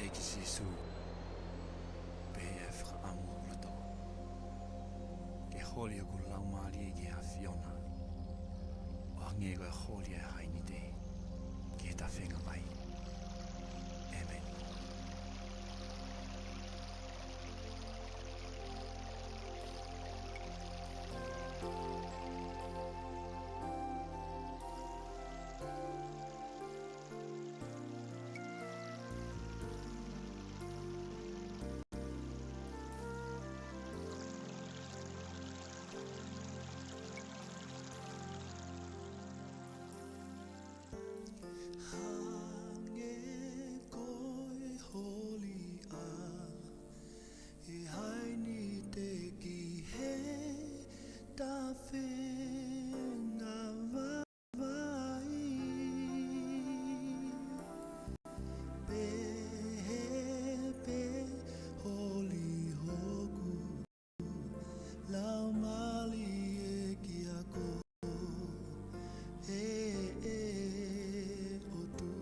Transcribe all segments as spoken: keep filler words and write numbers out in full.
ʻEiki Sīsū, pea ʻe fakaʻamu hoku loto ke holi hoku laumālie ki he ʻAfiona, ʻo hangē ko e holi ʻa e hainite ki he tafenga vai. ʻĒmeni. Hangē ko e holi ʻa e hainite ki he tafenga vai, pehē pē holi hoku laumālie kiate koe, ʻe ʻOtua.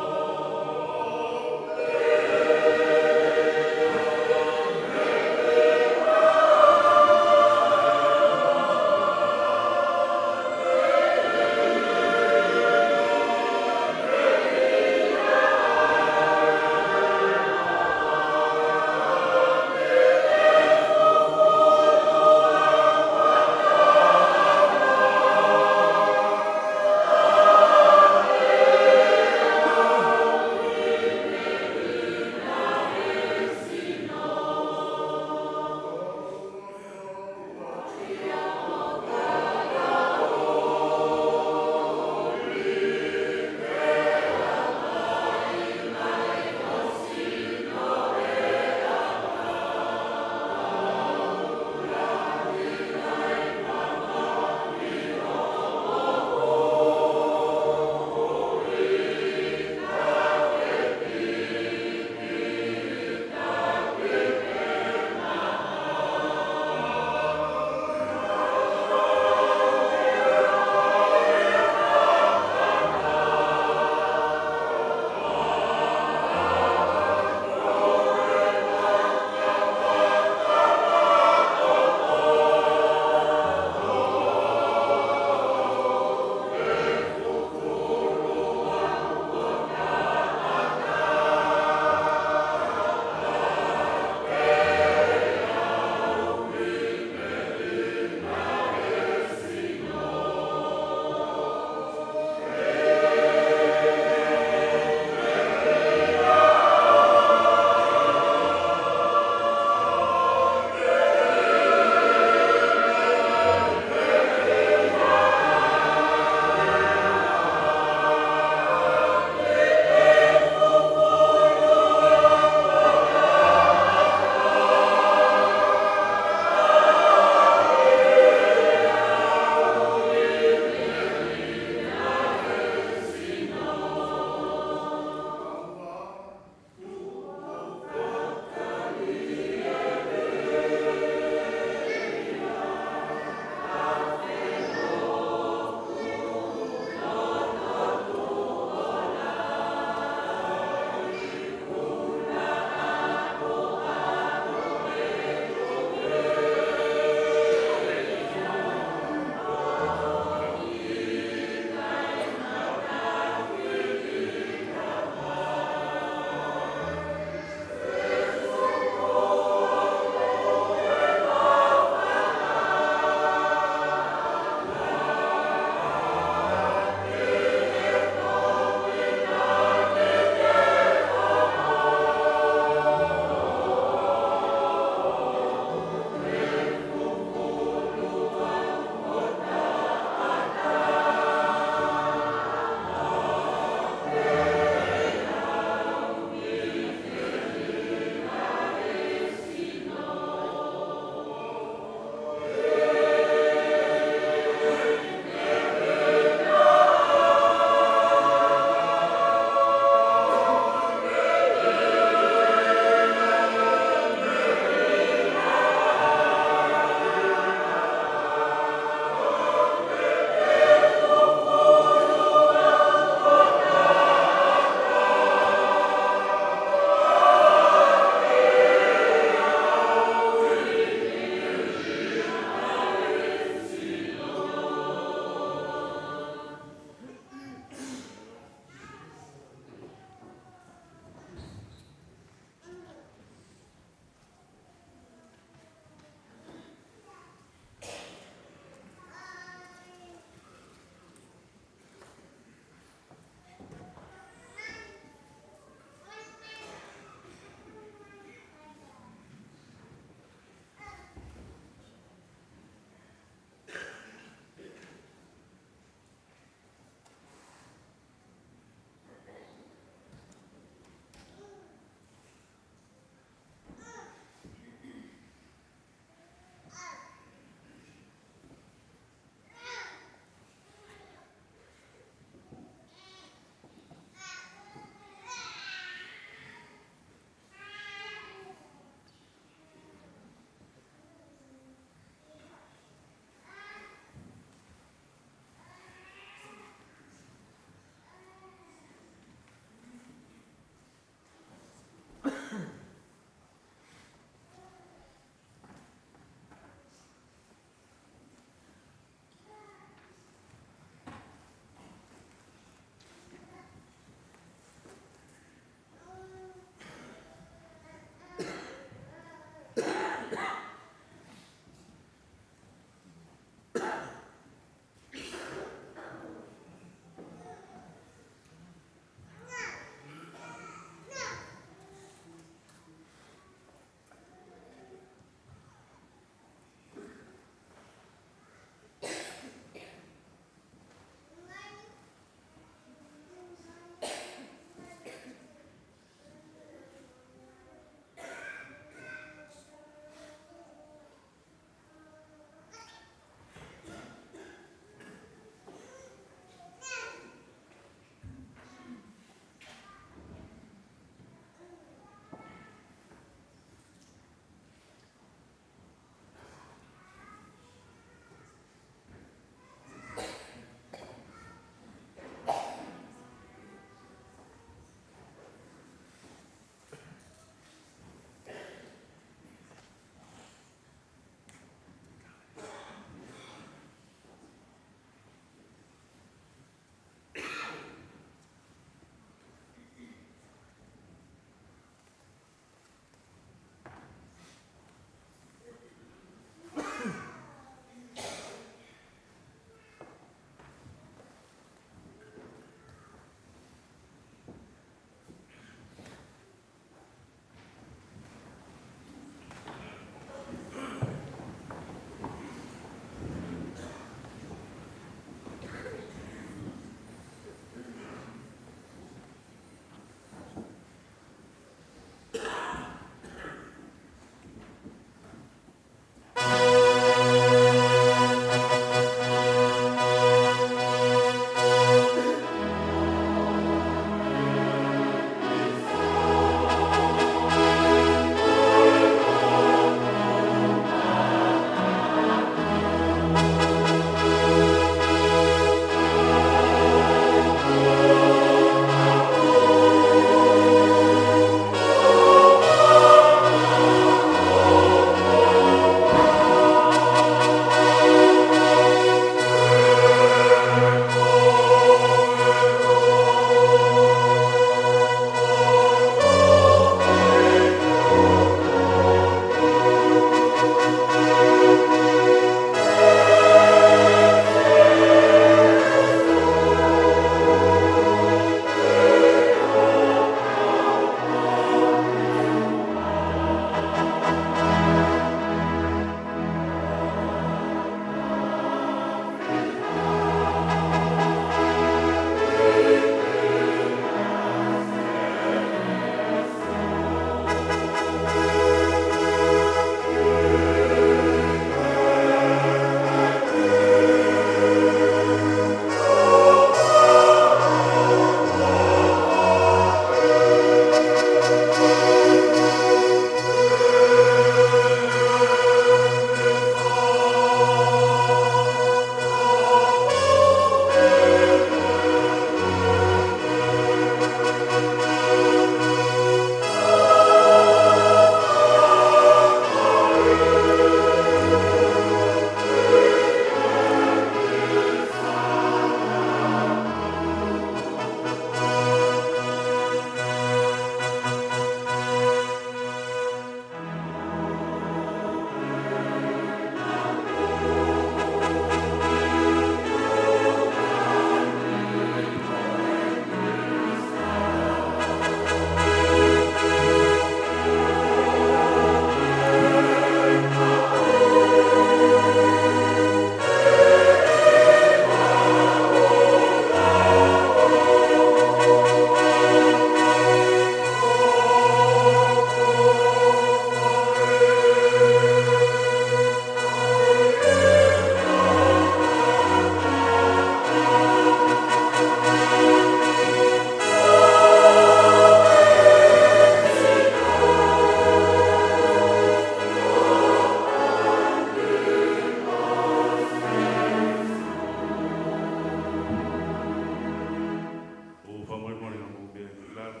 Mole na mo pe ki lalo.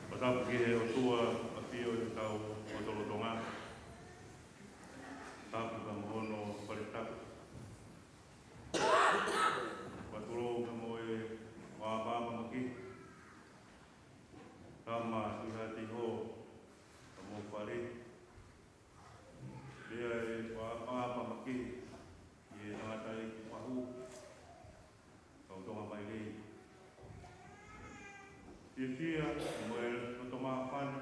Fakatapu ki he ʻOtua ʻa e ʻAfio ʻi hotau lotolotonga. Tapu ka mo hono fale tapu. Fakatulou ka mo e ʻOtua Māfimafi. Tama Tuʻi Hātihō ka mo e fale. Pea ʻe ʻOtua Māfimafi, ʻi he tangataʻeiki fahu, kau Tonga mai lei. Fiefia mo e loto māfana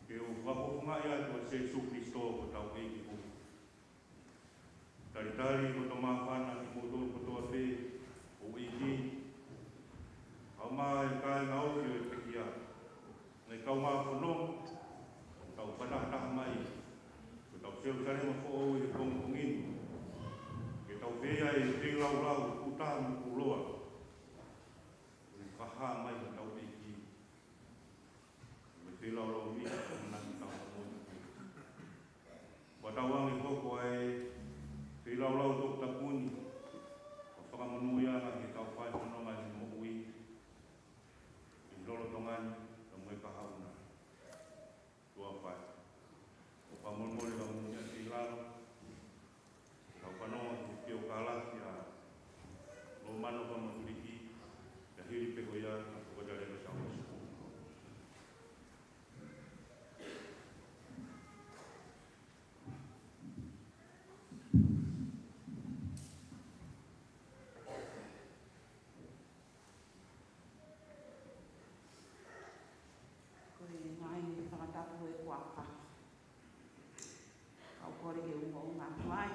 ke u fakafofongaʻi atu ʻa Sēsū Kalaisi ko hotau ʻEiki. Talitali loto māfana kimoutolu kotoa pē ʻoku ʻi heni. ʻAi mai e kāinga ofi ʻo e pekia, mo e kaungā fononga, ʻoku tau fakataha mai, ko hotau Selusalema foʻou ʻi he pongipongi ni, ke tau fai ai e feilaulau ʻoku taha mo ʻoku lōloa, ʻo ne fakahā mai hotau ʻEiki. Mo e feilaulau ni, ʻoku ʻamanaki ke tau moʻui. Kuo tau ange hoko ʻa e feilaulau toputapu ni, ʻo fakamonūʻia ange ke tau fai fononga ʻi he moʻui, ʻi he lolotonga ni, ka mo e kahaʻu na. Tuʻa fai. ʻOku fakamolemole ka mo e ʻi lalo. Kau fanongo ki he kalasi ʻa Lomano ka mo Tuliki, ka hili pē ko ia, ka ko ia leva sa osu. Ko e ngaahi fakatapu ʻe ua ka. Kau kole ke u ungaunga atu ai.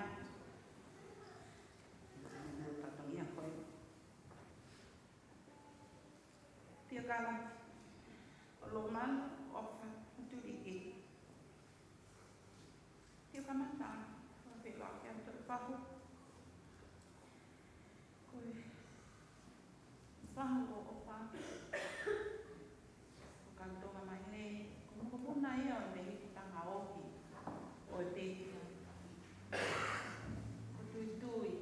Mo e fatongia ko e. Pea kala, ko Lomano ʻOfa Tuliki. Pea kamata, ko e pela ke atu fahu. Ko e fahu ʻo ʻOfa. Ko e kau Tonga mai lei, ko e mokopuna ia ʻo e mehikitanga ofi ʻo e pekia. Ko Tuitui.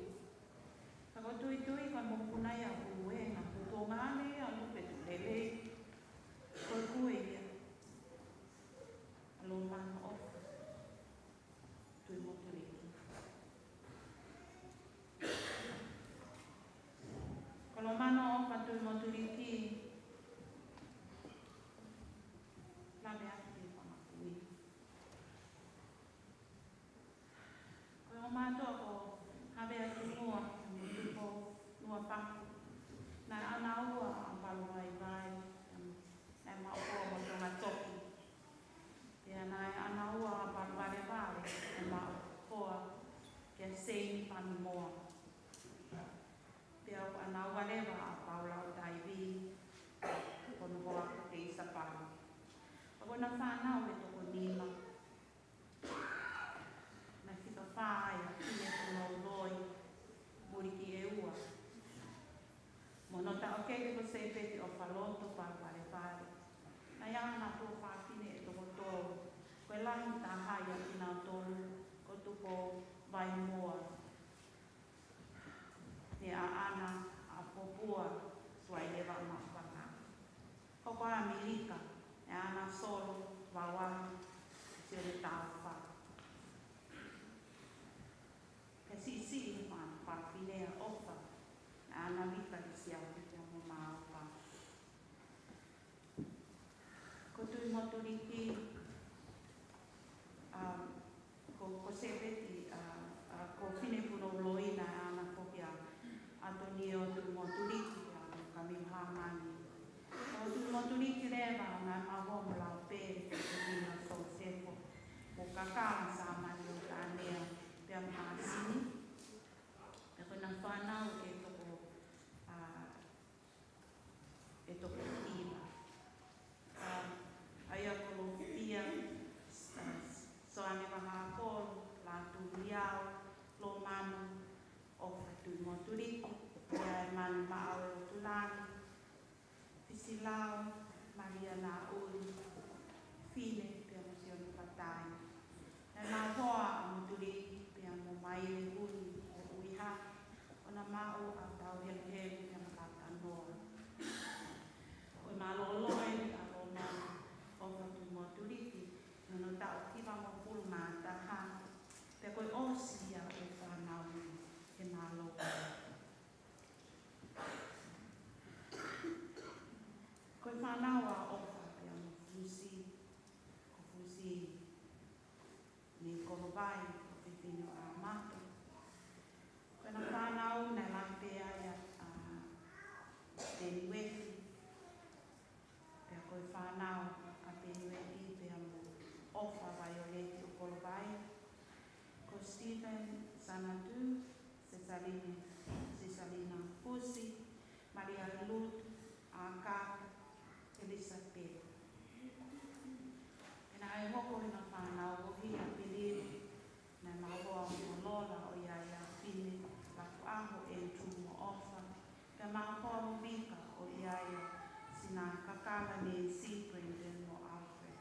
Ka ko Tuitui ko e mokopuna ia ʻo Huluenga, ko Tuongaʻane ʻa Lupe Tulelei. Ko e kui ia ʻa Lomano ʻOfa Tuʻimotuliki. Ko Lomano ʻOfa Tuʻimotuliki, Laveʻaki ʻi he fanga kui. Ko e ongo mātuʻa ko Havea Tunua, mo Tupou Nuapaku. Naʻe ʻanaua ʻa Paluvaivai, naʻe maʻu koa mo Tongatoki. Pea naʻe ʻanaua ʻa Paluvalevale, naʻe maʻu koa kia Seini Pamimoa. Pea ʻoku ʻanaua leva ʻa Paula ʻo Taivi, ko hono hoa ko Keisa Palu. Ka ko ʻena fānau ʻe toko nima. Naʻe fika fā ia, Finepunou Loi, Muliki ʻEua. Mo hono taʻokete ko Sepeti ʻOfaloto Paluvalevale. Naʻe ʻi ai hano tuofāfine ʻe toko tolu. Ko e lahi taha ia kinautolu, ko Tupou Vaimoa. Pea ʻa ʻAna ʻa Popua Tuaileva Maʻufanga. Hoko ʻa ʻAmelika, ʻa ʻAna Solo Vavahi, Sione Taufa. Pea siʻisiʻi ʻa e fāfine ʻa ʻOfa, ʻa ʻAna Vika Lisiapi pea mo Maupa. Ko Tuʻimotuliki, um, ko, ko Sepeti, uh, uh, ko Finepunou Loi naʻe ʻana foki ʻa ʻAtonio Tuʻimotuliki, ʻa Kamiu Hāmani. Ko Tuʻimotuliki leva naʻe maʻu mo Laupele, ko Tina Sosefo, mo Kakala Sāmani ʻo Tanea, pea mo Asini. Pea ko ʻena fānau ʻe toko, uh, ʻe toko nima. ʻA, ʻa ia ko Lofia, ʻa, Soane Vahakolo, Lātūliao, Lomano ʻOfa Tuʻimotuliki, pea ʻe Manu Maʻau ʻo Tulani, Fisilau, Malia Naʻuli, Fine, pea mo Sione Fatai. Naʻe maʻu hoa ʻa Motuliki, pea mo Maile Huni ʻo ʻUiha, ʻo na Nina Fusi, Malia Lutu, Akata, Elisapeti. Pea naʻe hoko ʻi heʻena fānau ʻo hia Pilipi, naʻe maʻu hoa mo Lola ʻo ia ʻa Fine, Lakuʻaho, ʻEtu mo ʻOfa, pea maʻu hoa mo Mika ʻo ia ʻa Sina, Kakala, Nesi, Brendan mo Alfred.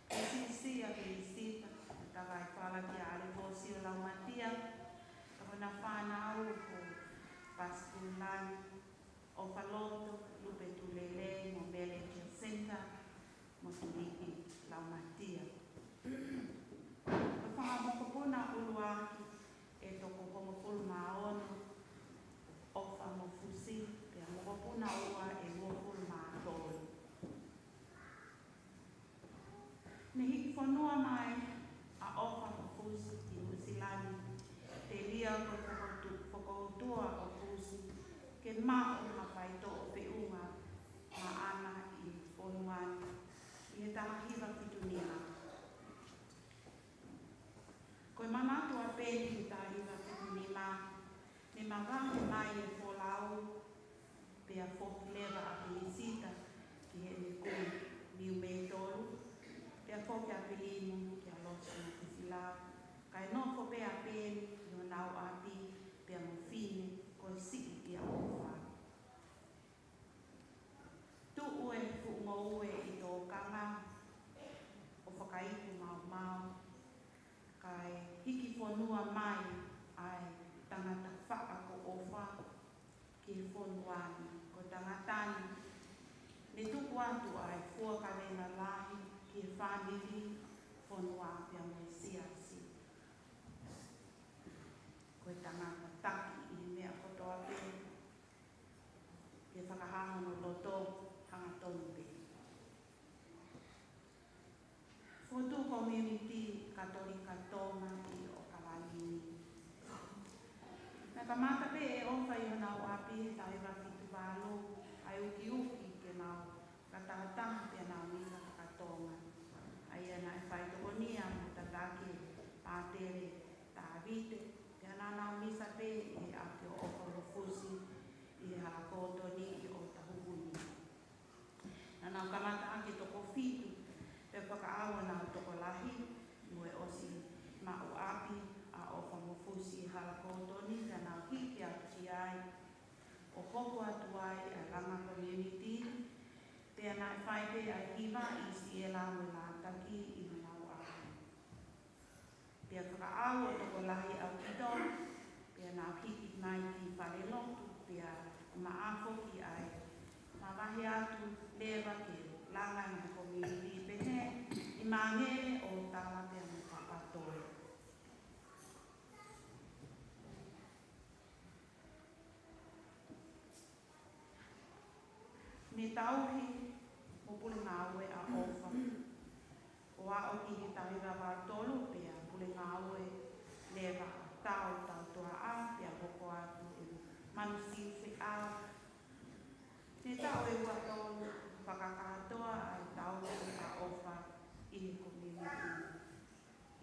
Pea siʻisiʻi ʻa Pelisita, ʻo tala ʻi Fala kia ʻAlefosi ʻo Laumatia, pea ko ʻena fānau ko Pasitulani, ʻOfaloto, Lupe Tulelei mo Mele Jacinta, mo Tuliki Laumatia. Ko e fanga mokopuna ʻuluaki ʻe toko hongofulu mā ono, ʻOfa mo Fusi, pea mokopuna ua ʻe uofulu mā tolu. Ne hiki fonua mai ʻa ʻOfa mo Fusi ki Nuʻusila ni, telia ko e fokoutu-, fokoutua ʻo Fusi ke maʻu ha faitoʻo feʻunga maʻana ʻi he fonua ni ʻi he taha hiva fitu nima. Ko e manatu ʻa Peni ʻi he taha hiva fitu nima, ne mavahe mai e folau, pea foki leva ʻa Pelisita ki heʻene kui, Niumeitolu, pea foki ʻa Pilimu kia Losi mo Fisilau, kae nofo pē ʻa Peni ʻi honau ʻapi pea mo Fine, ko e siʻi ʻia ʻOfa. Tuʻu e fuʻu ngoue ʻi tōkanga ʻo fakaiku maumau, kae hiki fonua mai ʻa e tangata faʻa ko ʻOfa ki he fonua ni. Ko e tangata ni, ne tuku atu ʻa e fua kavenga lahi ki he fāmili, fonua pea mo e siasi. Ko e tangata taki ʻi he meʻa kotoa pē, ke fakahā hono loto hangatonu pē. Fotu community Katolika Tonga ʻi ʻOkalani ni. Naʻe kamata pē ʻe ʻOfa ʻi honau ʻapi he taha hiva fitu valu ʻa e ukiuki ke nau fakatahataha pea nau misa faka-Tonga. ʻA ia naʻe faitokonia mo tataki ʻe Pātele Tāvite, pea naʻa nau misa pē ʻi he ʻapi ʻo ʻOfa mo Fusi ʻi he hala kōtoni ʻi ʻŌtahukuni. Naʻa nau kamata hake toko fitu, pea fakaʻau honau tokolahi, mo e ʻosi maʻu ʻapi ʻa ʻOfa mo Fusi ʻi he hala kōtoni, pea nau hiki atu ki ai, ʻo hoko atu ai ʻa e langa community, pea naʻe fai pē ʻa e hiva ʻi Siela mo Lātaki ʻi honau ʻapi. Pea fakaʻau ʻo tokolahi ʻaupito, pea nau hiki mai ki falelotu, pea ʻumaʻā foki ʻa e mavahe atu leva ke langa e ngaahi community pehē ʻi Māngele, ʻOtala pea mo Papatoe. Ne tauhi mo pule ngāue ʻa ʻOfa ʻo aʻu ki he taha hiva valu tolu, pea pule ngāue leva ʻa Tau Tautuaʻa, pea hoko atu e Manu Siufe ʻa. Ne taʻu ʻe ua tolu fakakātoa ʻa e tauhi ʻa ʻOfa ʻi he community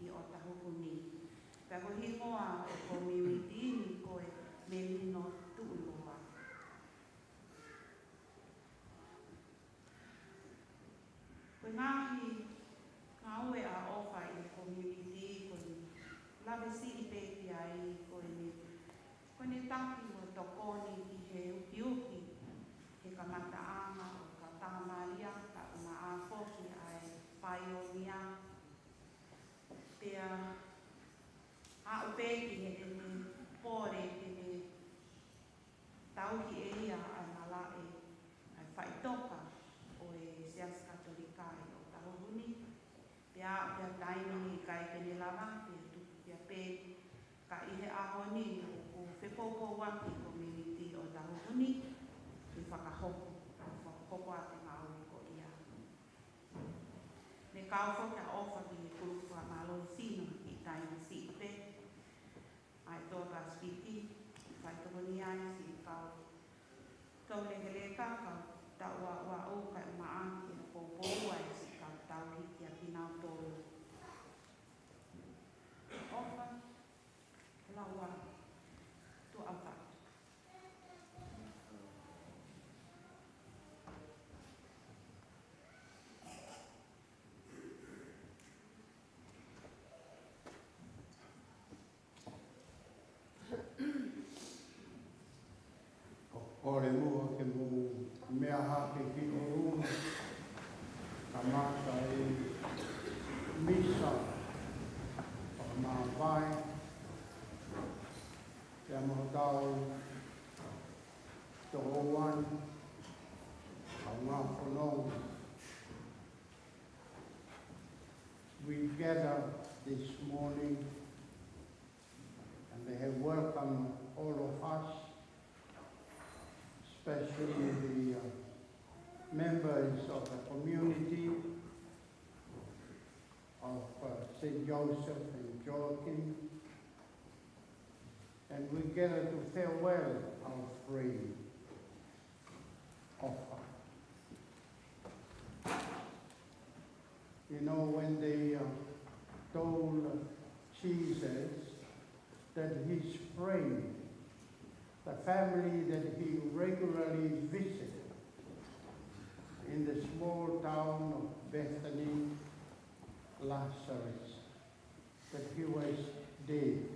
ʻi ʻŌtahukuni. Pea ko e hingoa ʻo e community ni ko e Melino Tuʻuloa. Ko e ngaahi ngāue ʻa ʻOfa ʻi he community ko e lave siʻi pē ki ai ko ʻene, ko ʻene taki mo tokoni ki he ukiuki he kamataʻanga ʻo e Kautaha Malia, kae ʻumaʻā foki ʻa e paionia. Pea aʻu pē ki heʻene pole ke ne tauhi ʻe ia ʻa e malaʻe, ʻa e faʻitoka ʻo e Siasi Katolika ʻi ʻŌtahukuni. Pea aʻu ki he taimi ni ʻikai ke ne lava, pea tuku ia pē, ka ʻi he ʻaho ni ʻoku fepoupouaki e community ʻo ʻŌtahukuni ke fakahoko, fakahoko ʻa e ngāue ko ia. Ne kau foki ʻa ʻOfa ki he kulupu fakamālō sino ʻi taimi siʻi pē, ʻa e Toa Pasifiki, faitokonia ai siʻi kau, kau lekeleka, kau tau ʻuaʻuaʻu, kae ʻumaʻā ke poupou ai siʻi kau tauhi kia kinautolu. ʻOfa, lau ā, tuʻa ʻofa. Kole muʻa ke mou meʻa hake ki ʻolunga, kamata e misa fakamāvae, pea mo hotau tokoua ni, kaungā fononga. We gather this morning and they have welcomed all of us, especially the, uh, members of the community of, uh, Saint Joseph and Joachim. And we gather to farewell our friend, Ofa. You know, when they, uh, told Jesus that his friend, the family that he regularly visited in the small town of Bethany, Lazarus, that he was dead.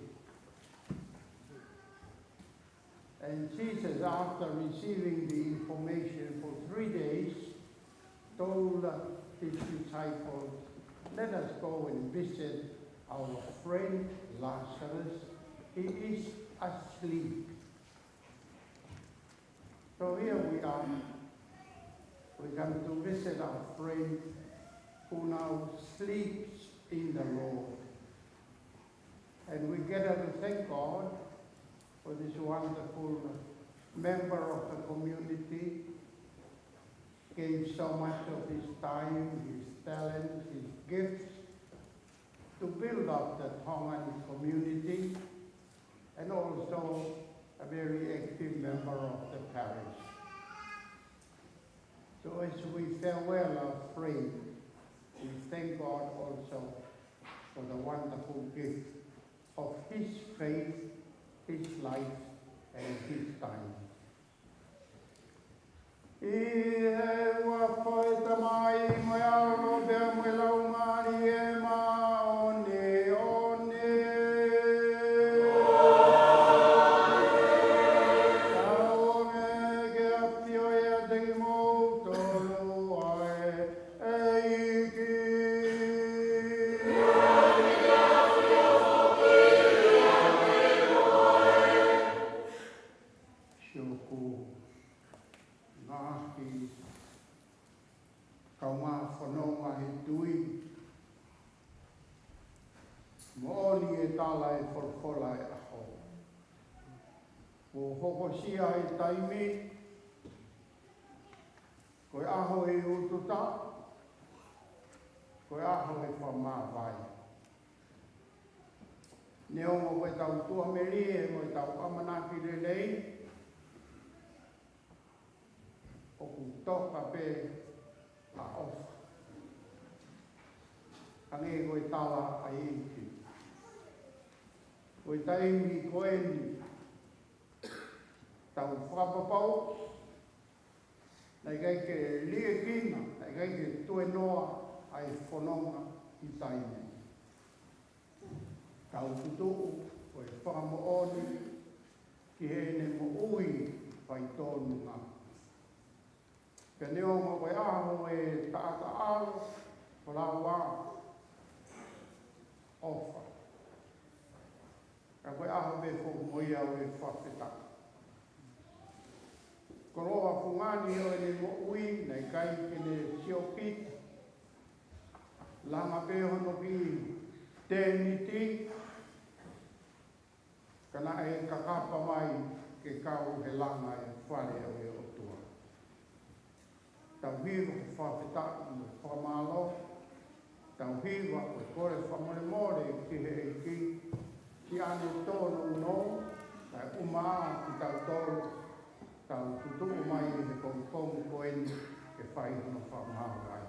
And Jesus, after receiving the information for three days, told his disciples, "Let us go and visit our friend Lazarus. He is asleep." So here we are. We come to visit our friend who now sleeps in the Lord. And we gather to thank God for this wonderful member of the community, gave so much of his time, his talents, his gifts to build up the Tongan community, and also a very active member of the parish. So as we farewell our friend, we thank God also for the wonderful gift of his faith, his life, and his time. ʻI he huafa ʻo e Tamai, mo e ʻAlo, pea mo e Laumālie Māʻoniʻoni. Tauange ke ʻafio ʻiate kimoutolu ʻa e ʻEiki. Siʻoku ngaahi kaungā fononga he tui, moʻoni e tala e folofola e ʻaho. Kuo hokosia e taimi, ko e ʻaho e ututa, ko e ʻaho e fakamāvae. Neongo ko ʻetau tuʻamelie mo ʻetau ʻamanaki lelei, ʻoku toka pē ʻa Ofa. Hangē ko e tala ʻa e ʻEiki, ko e taimi ko eni tau fakapapau naʻe ʻikai ke liʻekina, naʻe ʻikai ke tuenoa ʻa e fononga ʻi taimi. Tau tutuʻu ko e fakamoʻoni ki heʻene moʻui faitōnunga. Pea neongo ko e ʻaho e taʻata ʻalo, ko lava Ofa, ka ko e ʻaho pē foki mo ia ʻo e fakafetaʻi. Koloa fungani ʻo ʻene moʻui, naʻe ʻikai ke ne siokita. Langa pē hono kiʻi tēniti, ka naʻe kakapa mai ke kau he langa e fale ʻo e ʻOtua. Tau hiva ko e fakafetaʻi mo e fakamālō, tau hiva ko e kole fakamolemole ki he ʻEiki, siʻane tōnounou, kae ʻumaʻā kitautolu, tau tutuʻu mai he pongipongi ko eni ke fai hono fakamāvae.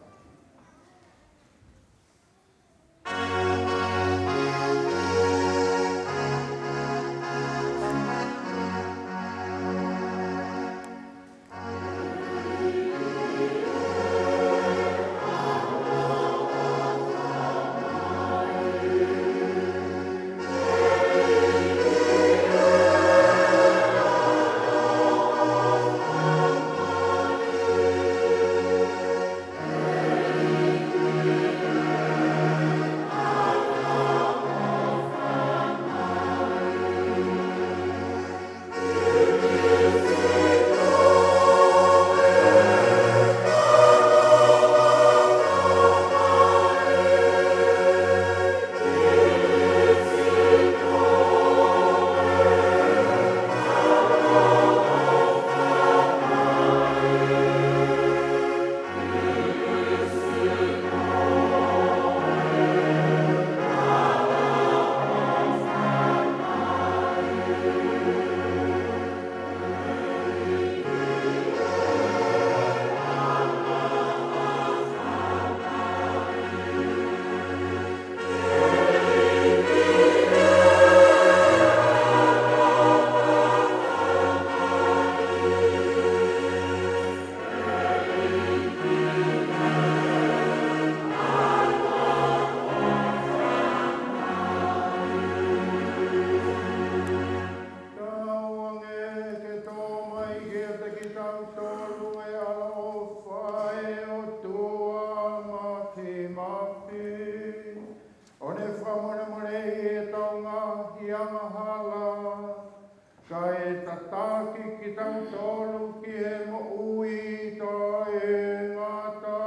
Taki kitautolu ki he moʻui taʻengata.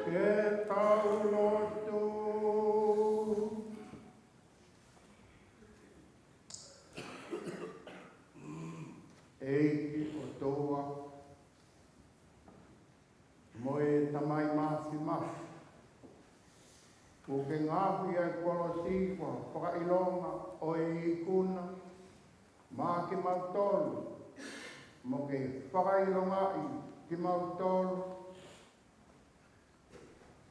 Ke tau lotu. ʻEiki ʻOtua, mo e Tamai Mafimafi, kuo ke ngaohi ʻa e kolosi ko e fakaʻilonga ʻo e ikuna maʻa kimautolu, mo ke fakaʻilongaʻi kimautolu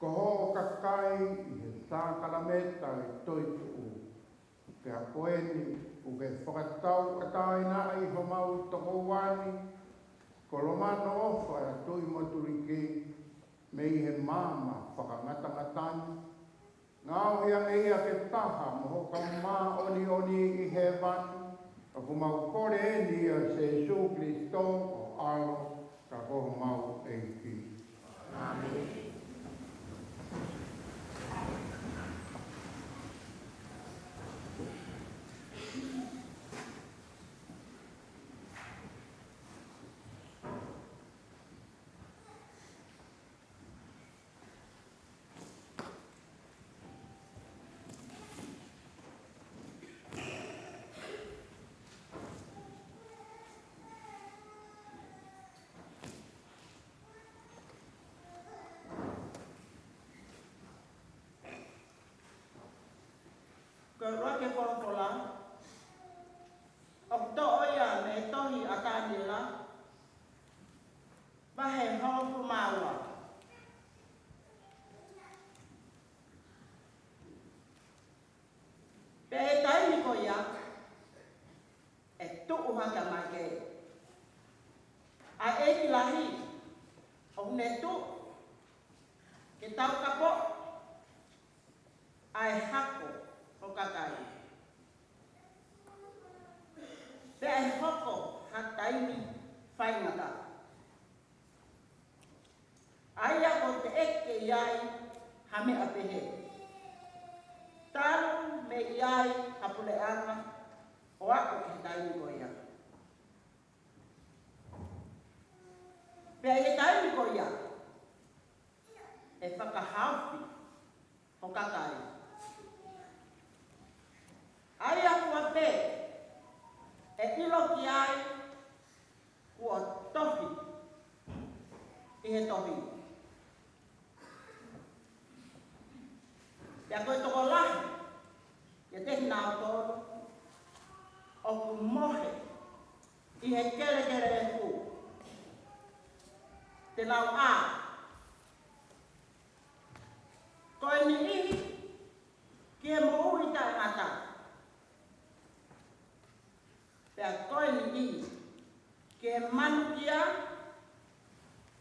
ko hoʻo kakai ʻi he sākalamēniti ʻo e toetuʻu. Pea ko eni, kuo ke fakatauʻatāinaʻi homau tokoua ni, ko Lomano ʻOfa ʻa e Tui Motuʻa Tuliki, mei he maama fakangatangata ni. Ngaohi ange ia ke taha mo ho kau māʻoniʻoni ʻi hēvani, ʻoku mau kole eni ʻia Sīsū Kalaisi ko ho ʻAlo, ka ko homau ʻEiki. ʻĀmeni. Ko e ʻuluaki folofola, ʻoku toʻo ia mei he tohi ʻa Taniela, vahe hongofulu mā ua. Pea ʻi he taimi ko ia, ʻe tuʻu hake ʻa Maikeli, ʻa e ʻEiki lahi, ʻo ne tuʻu ke taukapoʻi ʻa e hako ʻo e kakai. Pea ʻe hoko ha taimi faingataʻa, ʻa ia ʻoku teʻeki ai ha meʻa pehē, talu mei ai ha puleʻanga ʻo aʻu ki he taimi ko ia. Pea ʻi he taimi ko ia, ʻe fakahaofi ho kakai, ʻa ia kuo pē ʻe ʻilo ki ai kuo tohi ʻi he tohi. Pea ko e tokolahi ʻiate kinautolu ʻoku mohe ʻi he kelekele efu, te nau ʻā, ko e niʻihi ki he moʻui taʻengata, pea ko e niʻihi ki he manukia,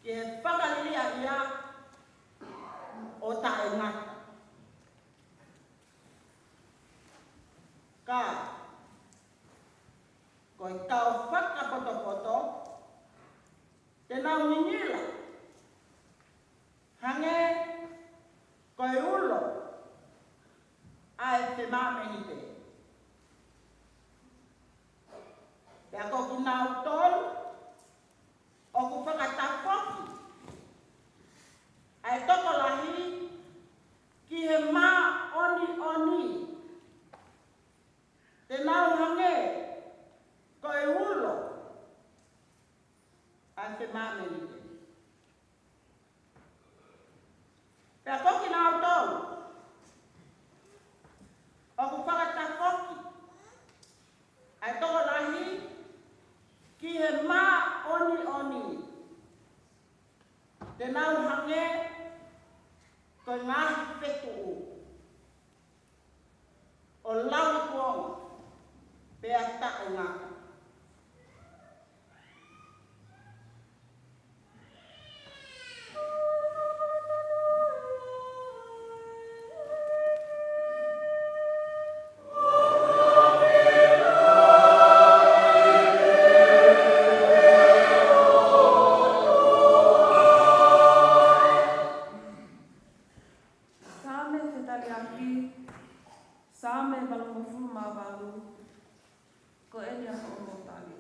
ki he fakaliliaʻia ʻo taʻengata. Ka ko e kau fakapotopoto, te nau ngingila hangē ko e ulo ʻa e femāmenite. Pea ko kinautolu ʻoku fakatafoki ʻa e tokolahi ki he māʻoniʻoni, te nau hangē ko e ulo ʻa e femāmenite. Pea ko kinautolu ʻoku fakatafoki ʻa e tokolahi ki he māʻoniʻoni, te nau hangē ko e ngaahi fetuʻu ʻo lauikuonga pea taʻengata. Saame fetaliaki, Saame valungofulu mā valu. Ko eni ʻa hoʻomou tali.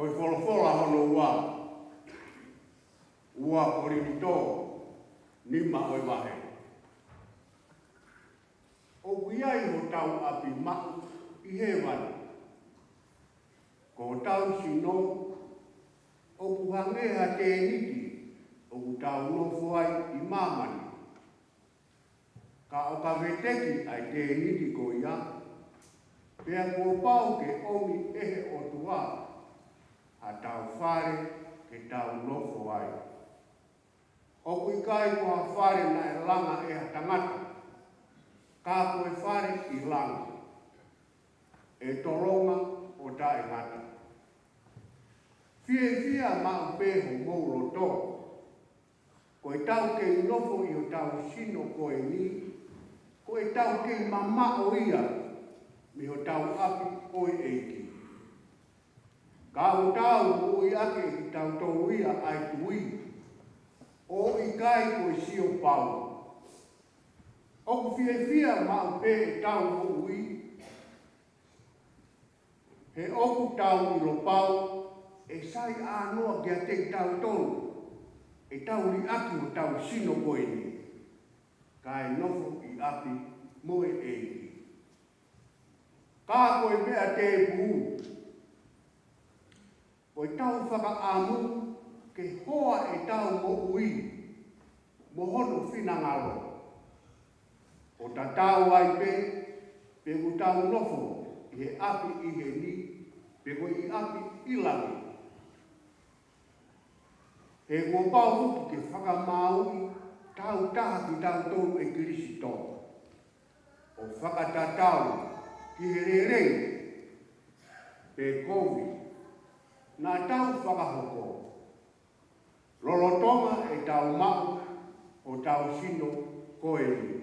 Ko e folofola hono ua, ua Kolinitō, nima ʻo e vahe. ʻOku ʻi ai hotau ʻapi maʻu ʻi hēvani. Ko hotau sino ʻoku hangē ha tēniti ʻoku tau nofo ai ʻi māmani. Ka ʻo ka veteki ʻa e tēniti ko ia, pea kuo pau ke ʻomi ʻe he ʻOtua haʻatau fale ke tau nofo ai. ʻOku ʻikai ko ha fale naʻe langa ʻe ha tangata, ka ko e fale ʻi langa, ʻe tolonga ʻo taʻengata. Fiefia maʻu pē homou loto. Ko ʻetau kei nofo ʻi hotau sino ko eni, ko ʻetau kei mamaʻo ia mei hotau ʻapi ʻo e ʻEiki. Ka ʻoku tau moʻui ʻaki ʻe kitautolu ia ʻa e tui, ʻo ʻikai ko e sio pau. ʻOku fiefia maʻu pē ʻetau moʻui, he ʻoku tau ʻilo pau ʻe sai ʻānoa kiate kitautolu ʻetau liʻaki hotau sino ko eni, kae nofo ʻi ʻapi mo e ʻEiki. Ka ko e meʻa tēpū, ko ʻetau fakaʻamu ke hoa ʻetau moʻui mo hono finangalo, ʻo tatau ai pē pe ʻoku tau nofo ʻi he ʻapi ʻi heni, pe ko e ʻapi ʻi langi. He kuo pau foki ke fakamāuʻi tautaha kitautolu ʻe Kilisitō, ʻo fakatatau ki he lelei pe kovi naʻa tau fakahoko, lolotonga ʻetau maʻu hotau sino ko eni.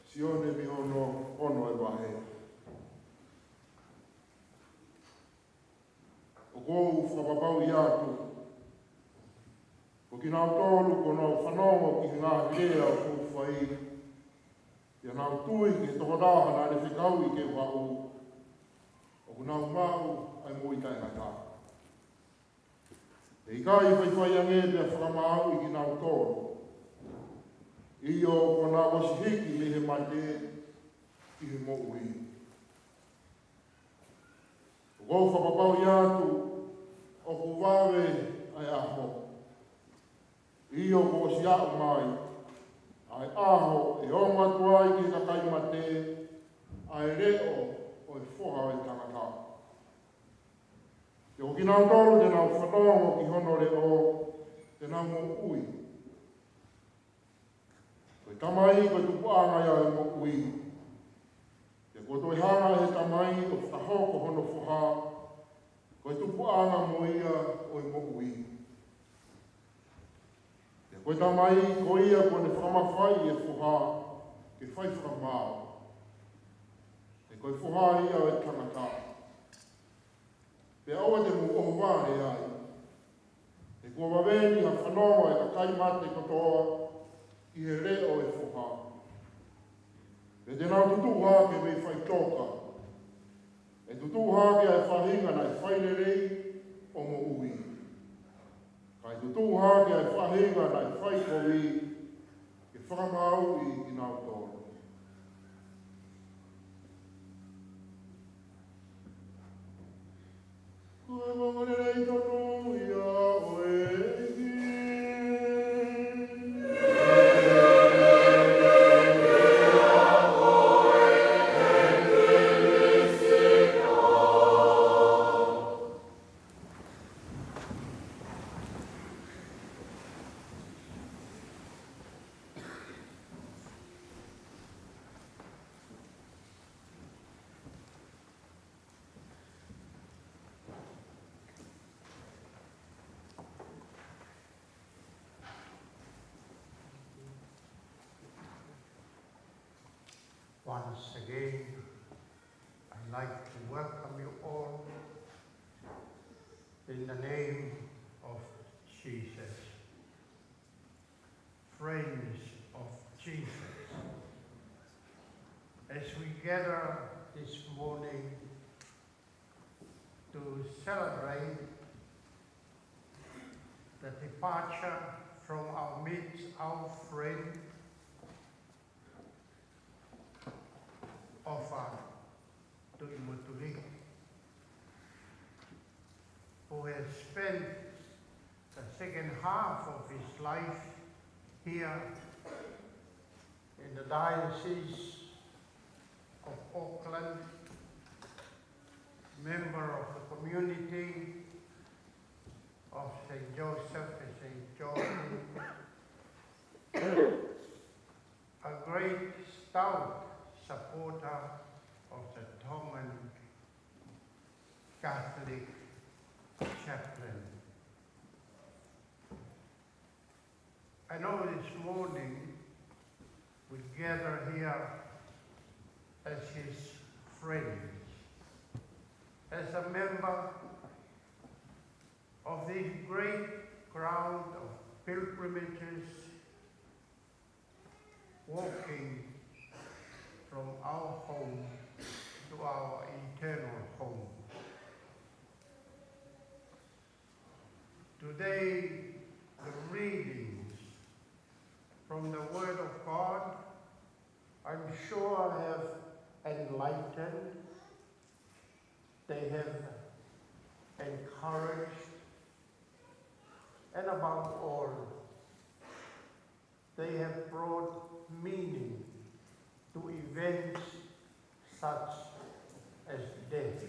Sione mei hono ono ʻo e vahe. ʻOku ou fakapapauʻi atu, ko kinautolu kuo nau fanongo ki he ngaahi lea ʻoku ou fai, pea nau tui ki he tokotaha naʻa ne fekauʻi ke u haʻu, ʻoku nau maʻu ʻa e moʻui taʻengata. ʻE ʻikai faifai ange pea fakamāuʻi kinautolu, ʻio, kuo nau ʻosi hiki mei he mate ki he moʻui. ʻOku ou fakapapauʻi atu, ʻoku vave ʻa e ʻaho, ʻosi aʻu mai ʻa e ʻaho ʻe ongo atu ai ki he kakai mate ʻa e leʻo ʻo e Foha ʻo e Tangata. Pea ko kinautolu te nau fanongo ki hono leʻo, te nau moʻui. Ko e Tamai, ko e tupuʻanga ia ʻo e moʻui. Pea kuo toe hanga ʻe he Tamai ʻo fakahoko hono Foha ko e tupuʻanga mo ia ʻo e moʻui. Pea ko e Tamai, ko ia kuo ne fakamafaiʻi e Foha ke fai fakamaau. He ko e Foha ia ʻo e Tangata. Pea ʻoua te mou ʻohovale ai. He kuo vave ni ha fanongo ʻa e kakai mate kotoa ki he leʻo ʻo e Foha. Pea te nau tutuʻu hake mei faʻitoka. ʻE tutuʻu hake ʻa e faʻahinga naʻe fai lelei ʻo moʻui. Kae tutuʻu hake ʻa e faʻahinga naʻe fai kovi ke fakamaauʻi kinautolu. Ko e ongoongolelei tonu ia ʻo e ʻEiki. Once again, I'd like to welcome you all in the name of Jesus. Friends of Jesus, as we gather this morning to celebrate the departure from our midst, our friend, Ofa Tuʻimutuliki, who has spent the second half of his life here in the Diocese of Auckland, member of the community of Saint Joseph and Saint John, a great stout supporter of the Tongan Catholic Chaplain. I know this morning we gather here as his friends, as a member of this great crowd of pilgrimages walking from our home to our eternal home. Today, the readings from the Word of God, I'm sure, have enlightened, they have encouraged, and above all, they have brought meaning to events such as death.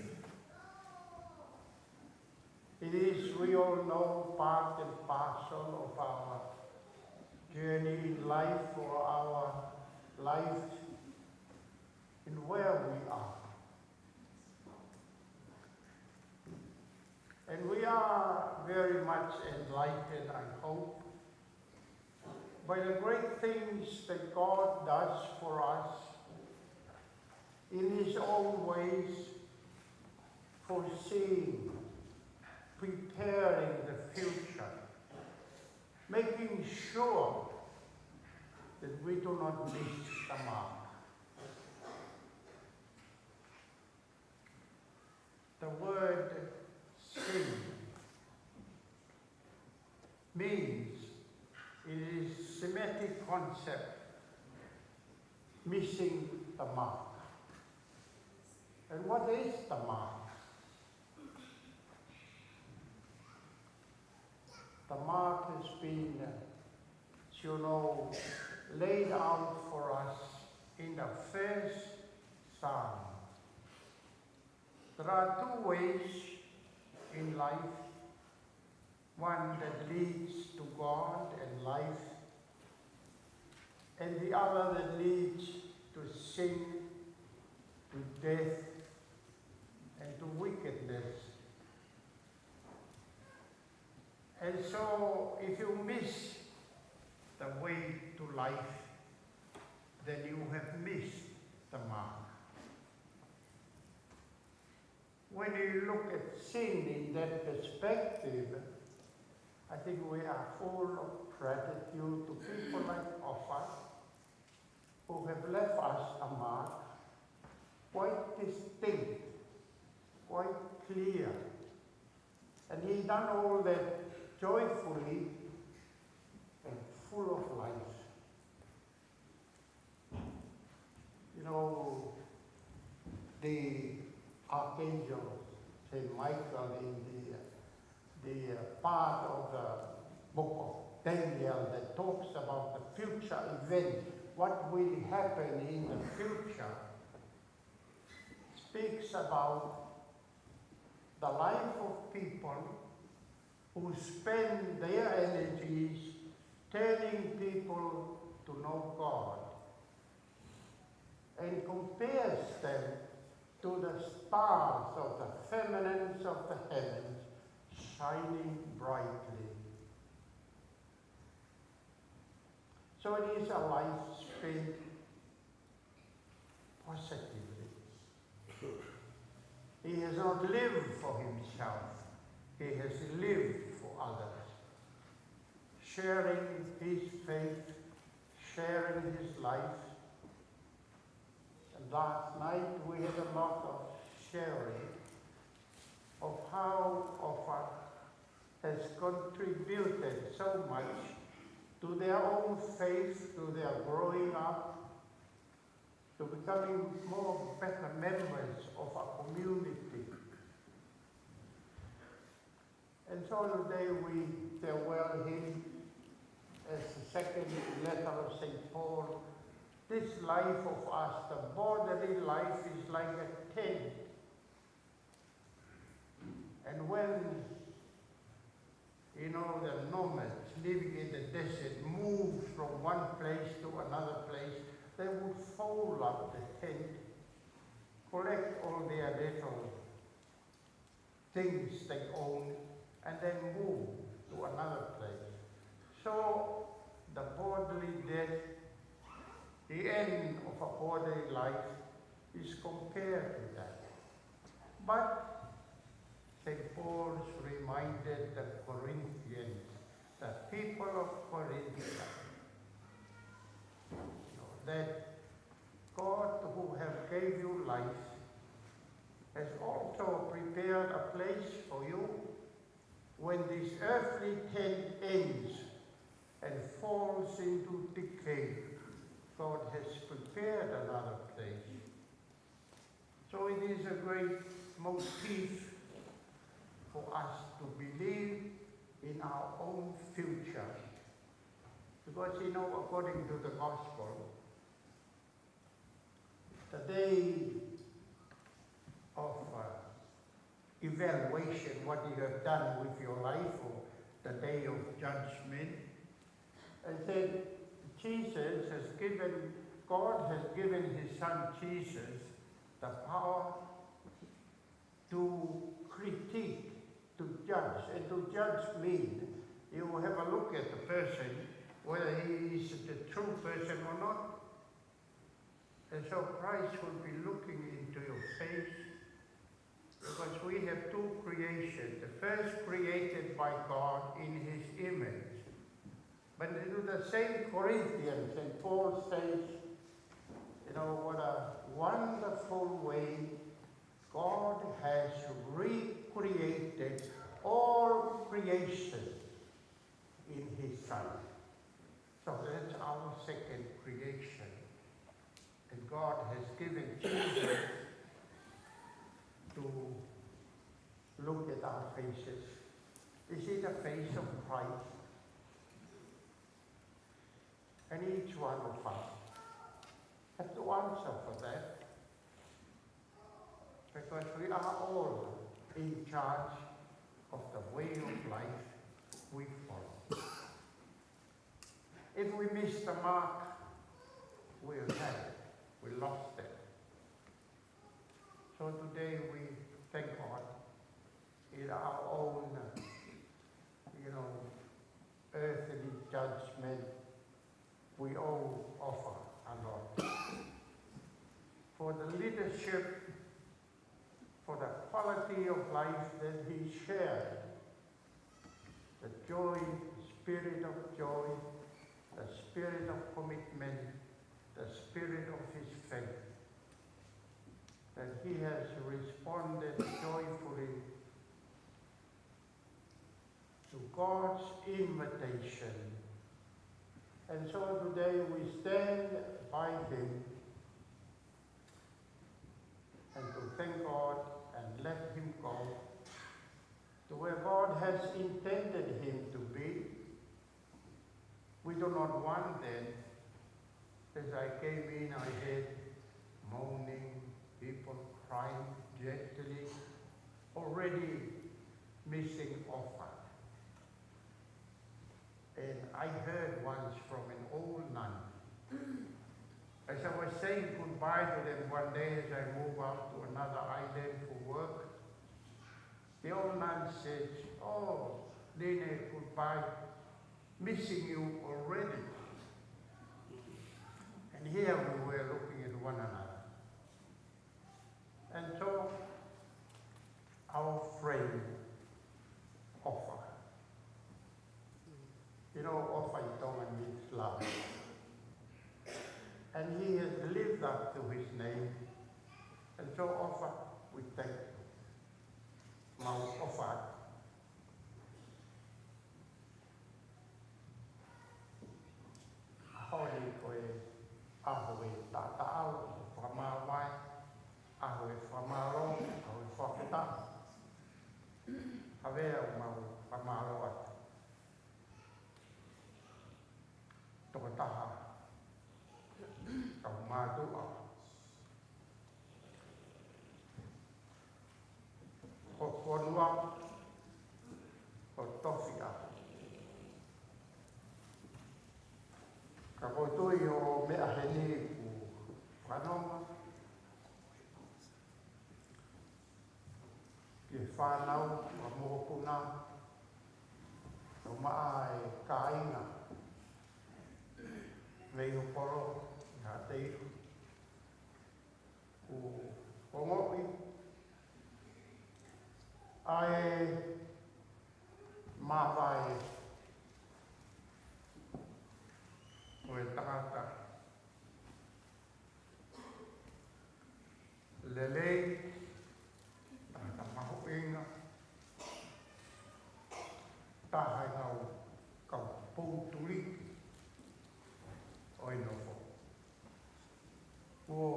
It is, we all know, part and parcel of our journey in life or our life in where we are. And we are very much enlightened, I hope, by the great things that God does for us in His own ways, foreseeing, preparing the future, making sure that we do not miss the mark. The word sin means, it is Semitic concept, missing the mark. And what is the mark? The mark has been, uh, you know, laid out for us in the first Psalm. There are two ways in life, one that leads to God and life, and the other that leads to sin, to death, and to wickedness. And so, if you miss the way to life, then you have missed the mark. When you look at sin in that perspective, I think we are full of gratitude to people like Ophir, who have left us a mark quite distinct, quite clear. And he done all that joyfully and full of life. You know, the archangel Saint Michael in the, the part of the book of Daniel that talks about the future event, what will happen in the future, speaks about the life of people who spend their energies turning people to know God and compares them to the stars of the firmaments of the heavens shining brightly. So it is a life spent positively. He has not lived for himself. He has lived for others, sharing his faith, sharing his life. And last night we had a lot of sharing of how Ophir has contributed so much to their own faith, to their growing up, to becoming more better members of our community. And so today we farewell him as the second letter of Saint Paul. This life of us, the bodily life, is like a tent. And when, you know, the nomads living in the desert move from one place to another place, they would fold up the tent, collect all their little things they own, and then move to another place. So the bodily death, the end of a bodily life, is compared to that. But Saint Paul reminded the Corinthians, the people of Corinth, that God who have gave you life has also prepared a place for you. When this earthly tent ends and falls into decay, God has prepared another place. So it is a great motif for us to believe in our own future. Because, you know, according to the gospel, the day of, uh, evaluation, what you have done with your life, or the day of judgment, and said, Jesus has given, God has given his son Jesus the power to critique, to judge. And to judge mean you have a look at the person, whether he is the true person or not. And so Christ will be looking into your face, because we have two creations. The first created by God in his image. But in the same Corinthians, Saint Paul says, you know, what a wonderful way God has recreated all creation in his Son. So that's our second creation. And God has given Jesus to look at our faces. Is it a face of Christ? And each one of us have to answer for that, because we are all in charge of the way of life we follow. If we miss the mark, we'll have it. We lost it. So today we thank God in our own, you know, earthly judgment, we all offer a lot for the leadership, for the quality of life that he shared, the joy, the spirit of joy, the spirit of commitment, the spirit of his faith, that he has responded joyfully to God's invitation. And so today we stand by him and to thank God and let him go to where God has intended him to be. We do not want them. As I came in, I heard moaning, people crying gently, already missing Offa. And I heard once from an old nun, as I was saying goodbye to them one day as I move out to another island for work, the old nun said, "Oh, Lene, goodbye. Missing you already." And here we were looking at one another. And so our friend Offa. You know, Offa in Tongan means love. And he has lived up to his name. And so Offa, we thank you. Mau ʻofa atu. ʻAho ni ko e ʻaho ʻo e taʻataʻalo, ʻo e fakamāvae, ʻaho ʻo e fakamālō, ʻaho ʻo e fakafetaʻi. Ka ʻoku mau fakamālō atu. Tokotaha kau mātuʻa ʻo e fonua ko Tofiʻa. Ka ʻoku ou tui ʻoku meʻa heni ʻoku fanongo ki he fānau, ki he mokopuna, ʻo maʻa e kāinga mei Hokolo, ʻi Haʻateilu. ʻOku ou ongoʻi ʻa e māvae ʻo e tangata lelei, tangata mahuʻinga, taha ʻi he kau, kau poutuli ʻo e nofo. Kuo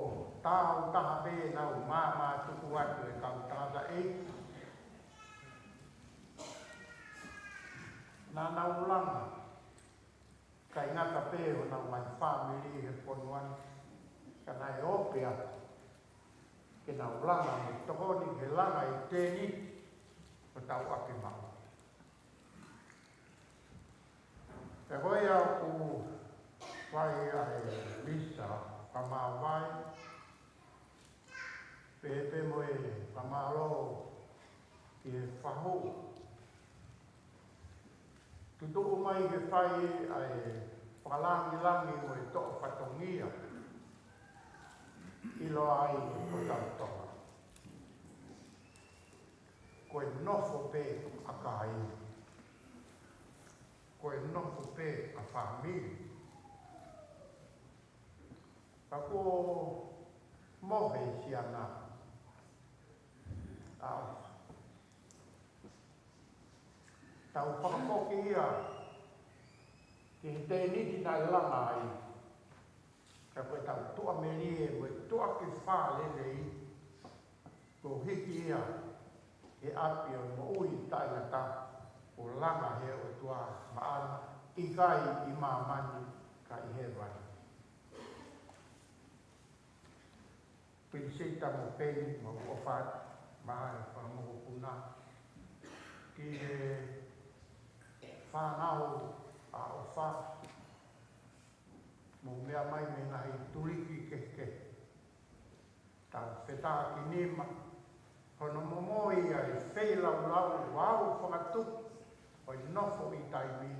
tau taha pē ʻenau māmā tuku atu e kau tangataʻeiki. Naʻa nau langa, ʻikai ngata pē honau ngaahi fāmili he fonua ni, ka naʻe ope atu ke nau langa mo tokoni ke langa ʻi he tēniti ʻo tau ʻaki maʻu. Pea ko ia ʻoku fai ai e misa fakamāvae, pehē pē mo e fakamālō ki he fahu. Tutuʻu mai ke fai ʻa e fakalāngilangi mo e toʻo fatongia. ʻIloa ai ʻe kitautolu ko e nofo pē ʻa kāinga. Ko e nofo pē ʻa fāmili. Ka kuo mohe siana ʻa Offa. Tau fakafoki ia ki he tēniti naʻe langa ai. Ka ko e tau tuʻamelie, ko e tuʻa ke fālelei, ko e hiki ia he ʻapi ʻo e moʻui taʻengata, ʻo langa he ʻOtua maʻana, ʻikai ʻi māmani, ʻi hēvani. Pilisita mo Peni, mau ʻofa atu, mo e fanga mokopuna, ki he fānau ʻa ʻOfa, mou meʻa mai mei he ngaahi tuliki kehekehe. Tau fetākinima hono momoi ʻa e feilaulau ʻo e fakatupu ʻo e nofo ʻi taimi,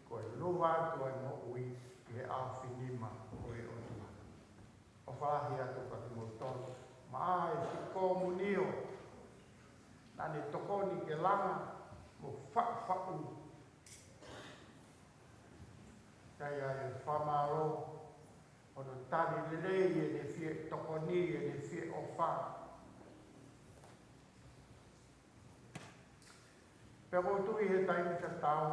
ko e luva atu ʻa e moʻui ʻi he ʻaofinima ʻo e ʻOtua. ʻOfa lahi atu kiate kimoutolu, mo e fika komunio naʻa ne tokoni ke langa mo faʻufaʻu. Kae ʻai e fakamālō hono tali lelei ʻene fie tokoni, ʻene fie ʻofa. Pea ʻoku ou tui he taimi tatau,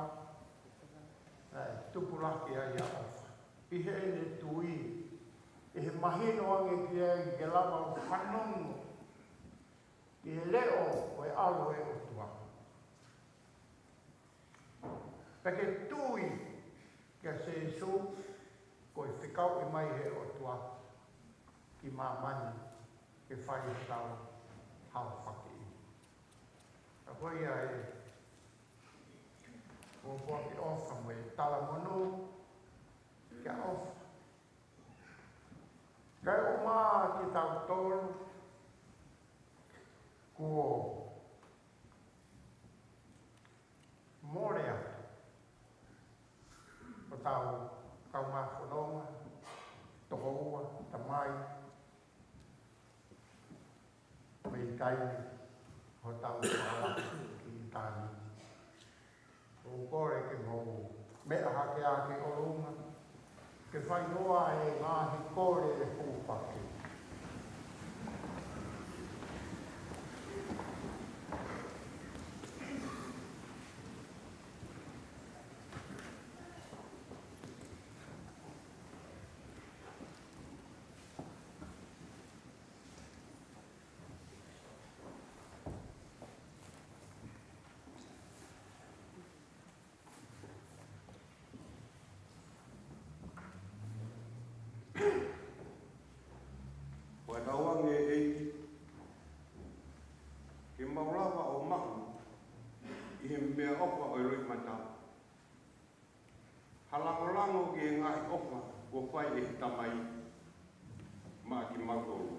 naʻe tupulaki ai ʻa ʻOfa ʻi heʻene tui, ʻi he mahino ange ki ai ke lava ʻo fanongo ki he leʻo ʻo e ʻAlo ʻo e ʻOtua. Pea ke tui kia Sīsū, ko e fekauʻi mai ʻe he ʻOtua ki māmani ke fai hotau haofaki. Ka ko ia ē, ʻoku ou ʻofa mo e talamonū kia ʻOfa. Kae ʻumaʻā kitautolu kuo mole atu hotau kaungā fononga, tokoua, tamai, mei taimi hotau fālaka ki ʻitāniti. ʻOku ou kole ke mou meʻa hake ā ki ʻolunga, ke fai noa e ngaahi kole ʻo e fufaki. Fakatauange ʻEiki, ke mau lava ʻo maʻu ʻi he meʻaʻofa ʻo e loʻimata ha langolango ki he ngaahi ʻofa kuo fai ʻe he Tamai maʻa kimautolu.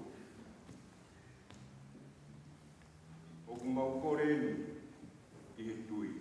ʻOku mau kole ni ʻi he tui.